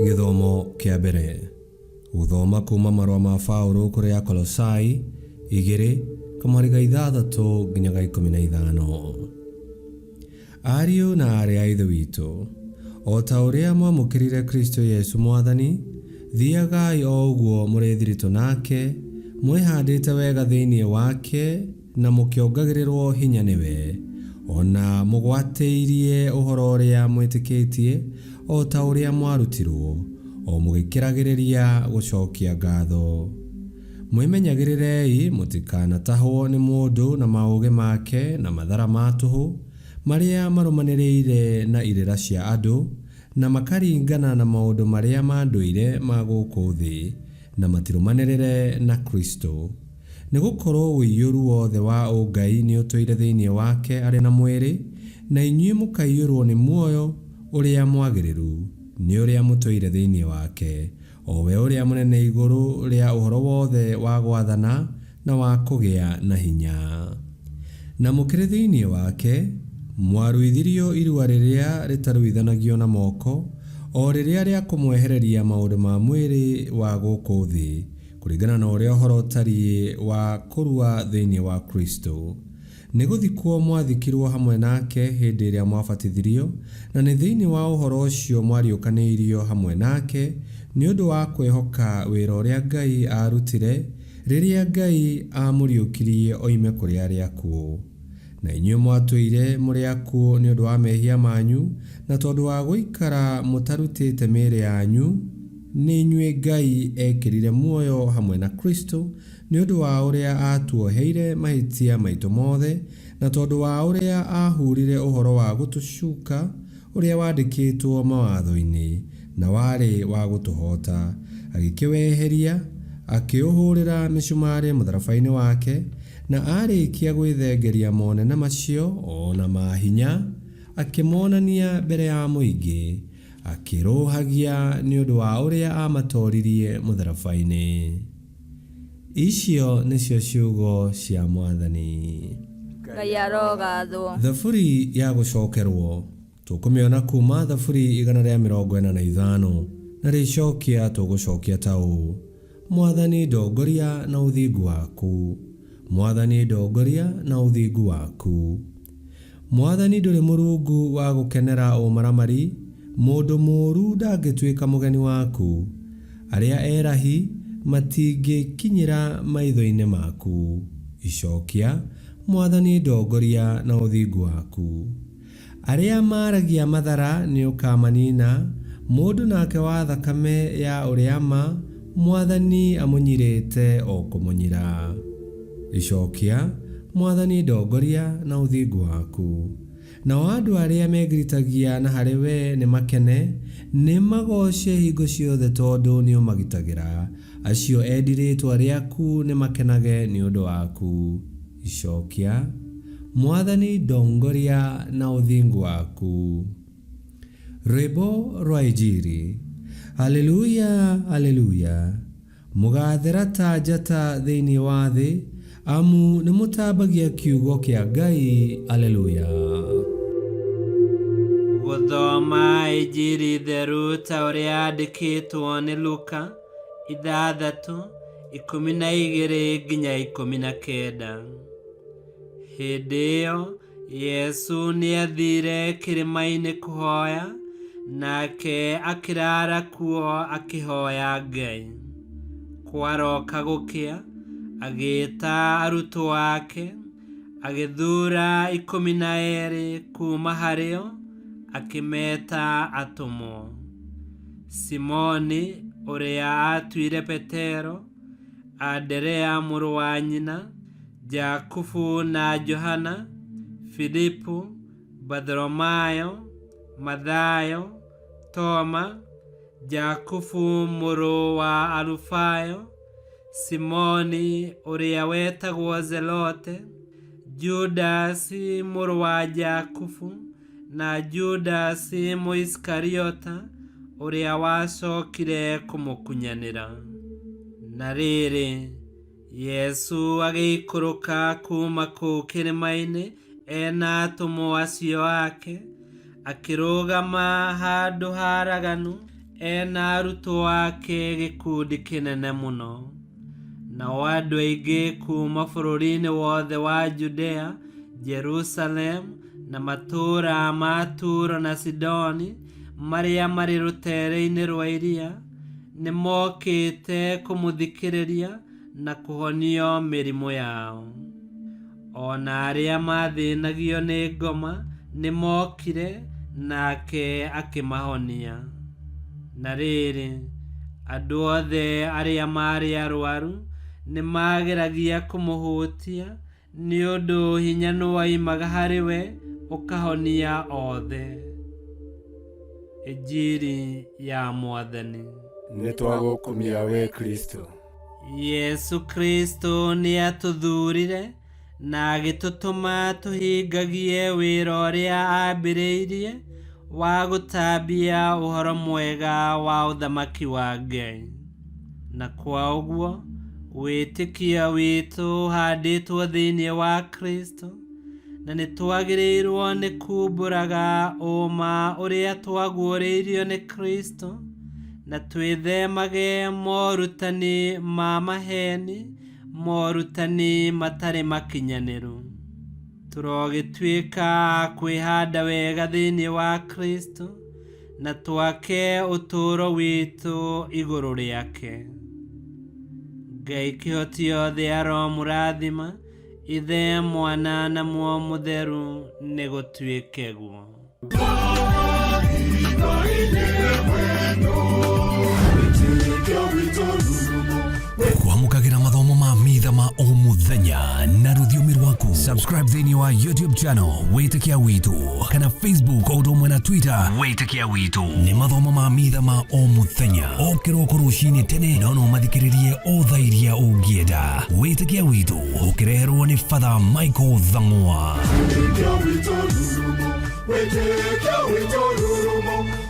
Gĩthomo kĩa mbere. Gũthoma kuma marũa ma Paũlũ kũrĩ Akolosai 2, kamũhari ga 6 nginya ga 15. Ariũ na aarĩ a Ithe witũ, o ta ũrĩa mwamũkĩrire Kristo Yesu Mwathani, thiagai o ũguo mũrĩ thiritũ nake, mwĩhandĩte wega thĩinĩ wake na mũkĩongagĩrĩrũo hinya nĩwe, o na mũgwatĩirie ũhoro ũrĩa mwĩtĩkĩtie o ta ũrĩa mwarutirũo, o mũgĩkĩragĩrĩria gũcokia ngatho. Mwĩmenyagĩrĩrei mũtikanatahwo nĩ mũndũ na maũũgĩ make na mathara ma tũhũ, marĩa marũmanĩrĩire na irĩra cia andũ, na makaringana na maũndũ marĩa ma ndũire ma gũkũ thĩ, na matirũmanĩrĩre na Kristo. Nĩ gũkorũo ũiyũru wothe wa ũngai nĩũtũire thĩinĩ wake arĩ na mwĩrĩ, na inyuĩ mũkaiyũrũo nĩ muoyo ũrĩa mwagĩrĩru, nĩ ũrĩa mũtũire thĩinĩ wake, o we ũrĩa mũnene igũrũ rĩa ũhoro wothe wa gwathana na wa kũgĩa na hinya. Na mũkĩrĩ thĩinĩ wake, mwaruithirio irua rĩrĩa rĩtaruithanagio na moko, o rĩrĩa rĩa kũmwehereria maũndũ ma mwĩrĩ wa gũkũ thĩ, kũringana na ũrĩa ũhoro ũtariĩ wa kũrua thĩinĩ wa Kristo. Nĩ gũthikwo mwathikirwo hamwe nake hĩndĩ ĩrĩa mwabatithirio, na nĩ thĩinĩ wa ũhoro ũcio mwariũkanĩirio hamwe nake, nĩ ũndũ wa kwĩhoka wĩra ũrĩa Ngai aarutire rĩrĩa Ngai aamũriũkirie oime kũrĩ arĩa akuũ. Na inyuĩ mwatũire mũrĩ akuũ nĩ ũndũ wa mehia manyu, na tondũ wa gũikara mũtarutĩte mĩĩrĩ yanyu, nĩ inyuĩ Ngai eekĩrire muoyo hamwe na Kristo, Nĩ ũndũ wa ũrĩa aatuoheire mahĩtia maitũ mothe, na tondũ wa ũrĩa aahuurire ũhoro wa gũtũcuka ũrĩa wandĩkĩtwo mawatho-inĩ, na warĩ wa gũtũhoota, agĩkĩweheria, akĩũhũrĩra mĩcumarĩ mũtharaba-inĩ wake, na aarĩkia gwĩthengeria monene macio o na mahinya, akĩmonania mbere ya mũingĩ, akĩrũũhagia nĩ ũndũ wa ũrĩa aamatooririe mũtharaba-inĩ. Icio nĩcio ciugo cia Mwathani. Ngai arogathwo. Thaburi ya gũcokerwo, tũkũmĩona kuuma Thaburi 145, na rĩcokia tũgũcokia ta ũũ, Mwathani ndongoria na ũthingu waku. Mwathani ndongoria na ũthingu waku. Mwathani ndũrĩ Mũrungu wa gũkenera ũmaramari, mũndũ mũũru ndangĩtuĩka mũgeni waku. Arĩa erahi matingĩkinyĩra maitho-inĩ maku. Icokia, Mwathani ndongoria na ũthingu waku. Arĩa maaragia mathara nĩũkamanina, mũndũ nake wa thakame ya ũrĩa ma, Mwathani amũnyirĩte o kũmũnyira. Icokia, Mwathani ndongoria na ũthingu waku. Nao andũ arĩa megiritagia na harĩ wee nĩmakene, nĩmagooce hingo ciothe tondũ nĩũmagitagĩra, acio endi rĩĩtwa rĩaku nĩmakenage nĩ ũndũ waku. Icokia, Mwathani ndongoria na ũthingu waku. Rwĩmbo rwa Injiri. Haleluya, haleluya! Mũgaathera ta njata thĩinĩ wa thĩ, amu nĩmũtambagia kiugo kĩa Ngai. Aleluya! Gũthoma Injiri theru ta ũrĩa yandĩkĩtwo nĩ Luka 6:12 nginya 19. Hĩndĩ ĩyo Yesu nĩathiire kĩrĩma-inĩ kũhoya, nake akĩraara kuo akĩhoya Ngai. Kwaroka gũkĩa, agĩĩta arutwo ake, agĩthuura 12 kuuma harĩo, akĩmeta atũmwo. Simoni, ũrĩa aatuire Petero, Anderea mũrũ wa nyina, Jakubu na Johana, Filipu, Bathoromayo, Mathayo, Toma, Jakubu mũrũ wa Alufayo, Simoni ũrĩa wetagwo Zelote, Judasi mũrũ wa Jakubu, na Judasi Mũisikariota ũrĩa wacokire kũmũkunyanĩra. Na rĩrĩ, Yesu agĩikũrũka kuuma kũu kĩrĩma-inĩ e na atũmwo acio ake, akĩrũgama handũ haraganu. Ena arutwo ake gĩkundi kĩnene mũno. Nao andũ aingĩ kuuma bũrũri-inĩ wothe wa Judea, Jerusalem, na matũũra ma Turo na Sidoni marĩa marĩ rũteere-inĩ rwa iria, nĩmokĩte kũmũthikĩrĩria na kũhonio mĩrimũ yao. O na arĩa maathĩnagio nĩ ngoma nĩmokire, nake akĩmahonia. Na rĩrĩ, andũ othe arĩa maarĩ arwaru nĩmageragia kũmũhutia, nĩ ũndũ hinya nĩwoimaga harĩ we ũkahonia othe. Injiri ya Mwathani. Nĩ twagũkumia we Kristo. Yesu Kristo nĩatũthurire na agĩtũtũma tũhingagie wĩra ũrĩa aambĩrĩirie wa gũtambia ũhoro mwega wa ũthamaki wa Ngai. Na kwa ũguo wĩtĩkio witũ ũhandĩtwo thĩinĩ wa Kristo, na nĩtwagĩrĩirwo nĩ kumbũraga ũma ũrĩa twaguũrĩirio nĩ Kristo, na twĩthemage morutani ma maheni, morutani matarĩ makinyanĩru. Tũrogĩtuĩka a kwĩhanda wega thĩinĩ wa Kristo, na twake ũtũũro witũ igũrũ rĩake. Ngai kĩhoti yothe aromũrathima, Ithe, Mwana na Muoyo Mũtheru, nĩgũtuĩke guo. Kwamũkagĩra mathomo ma mitha ma o mũthenya na rũthiomi rwaku. Subscribe thĩinĩ wa YouTube channel Wĩtĩkia Witũ kana Facebook o ũndũ ũmwe na Twitter Wĩtĩkia Witũ. Nĩ mathomo ma mitha ma o mũthenya o kĩroko rũcinĩ tene, no no mathikĩrĩrie o thaa iria ũngĩenda. Wĩtĩkia Witũ ũkĩreherwo nĩ Father Michael Thang'wa. Wĩtĩkia witũ rurumo, wĩtĩkia witũ rurumo.